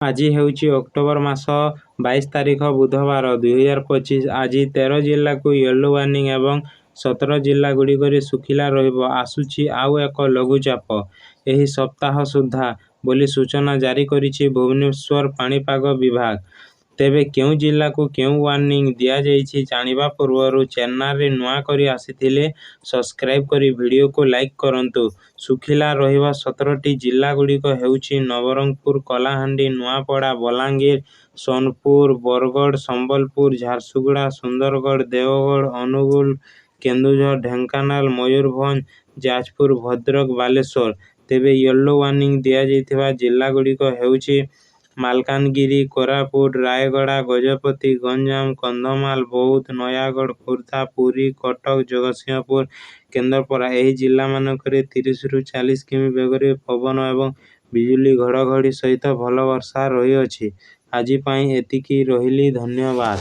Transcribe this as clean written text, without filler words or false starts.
ଆଜି ହେଉଛି ଅକ୍ଟୋବର ମାସ 22 ତାରିଖ ବୁଧବାର 2025। ଆଜି 13 ଜିଲ୍ଲାକୁ ୟେଲୋ ୱାର୍ଣ୍ଣିଂ ଏବଂ 17 ଜିଲ୍ଲା ଗୁଡ଼ିକରେ ଶୁଖିଲା ରହିବ। ଆସୁଛି ଆଉ ଏକ ଲଘୁଚାପ। ଏହି ସପ୍ତାହ ସୁଦ୍ଧା ବୋଲି ସୂଚନା ଜାରି କରିଛି ଭୁବନେଶ୍ୱର ପାଣିପାଗ ବିଭାଗ। ତେବେ କେଉଁ ଜିଲ୍ଲାକୁ କେଉଁ ୱାର୍ଣ୍ଣିଂ ଦିଆଯାଇଛି ଜାଣିବା ପୂର୍ବରୁ ଚ୍ୟାନେଲରେ ନୂଆ କରି ଆସିଥିଲେ ସବସ୍କ୍ରାଇବ କରି ଭିଡିଓକୁ ଲାଇକ କରନ୍ତୁ। ଶୁଖିଲା ରହିବ 17ଟି ଜିଲ୍ଲା ଗୁଡ଼ିକ ହେଉଛି ନବରଙ୍ଗପୁର, କଳାହାଣ୍ଡି, ନୂଆପଡ଼ା, ବଲାଙ୍ଗୀର, ସୋନପୁର, ବରଗଡ଼, ସମ୍ବଲପୁର, ଝାରସୁଗୁଡ଼ା, ସୁନ୍ଦରଗଡ଼, ଦେଓଗଡ଼, ଅନୁଗୁଳ, କେନ୍ଦୁଝର, ଢେଙ୍କାନାଳ, ମୟୂରଭଞ୍ଜ, ଯାଜପୁର, ଭଦ୍ରକ, ବାଲେଶ୍ୱର। ତେବେ ୟେଲୋ ୱାର୍ଣ୍ଣିଂ ଦିଆଯାଇଥିବା ଜିଲ୍ଲାଗୁଡ଼ିକ ହେଉଛି ମାଲକାନଗିରି, କୋରାପୁଟ, ରାୟଗଡ଼ା, ଗଜପତି, ଗଞ୍ଜାମ, କନ୍ଧମାଳ, ବୌଦ୍ଧ, ନୟାଗଡ଼, ଖୋର୍ଦ୍ଧା, ପୁରୀ, କଟକ, ଜଗତସିଂହପୁର, କେନ୍ଦ୍ରାପଡ଼ା। ଏହି ଜିଲ୍ଲାମାନଙ୍କରେ 30ରୁ 40 କିମି ବେଗରେ ପବନ ଏବଂ ବିଜୁଳି ଘଡ଼ଘଡ଼ି ସହିତ ଭଲ ବର୍ଷା ରହିଅଛି। ଆଜି ପାଇଁ ଏତିକି ରହିଲି ଧନ୍ୟବାଦ।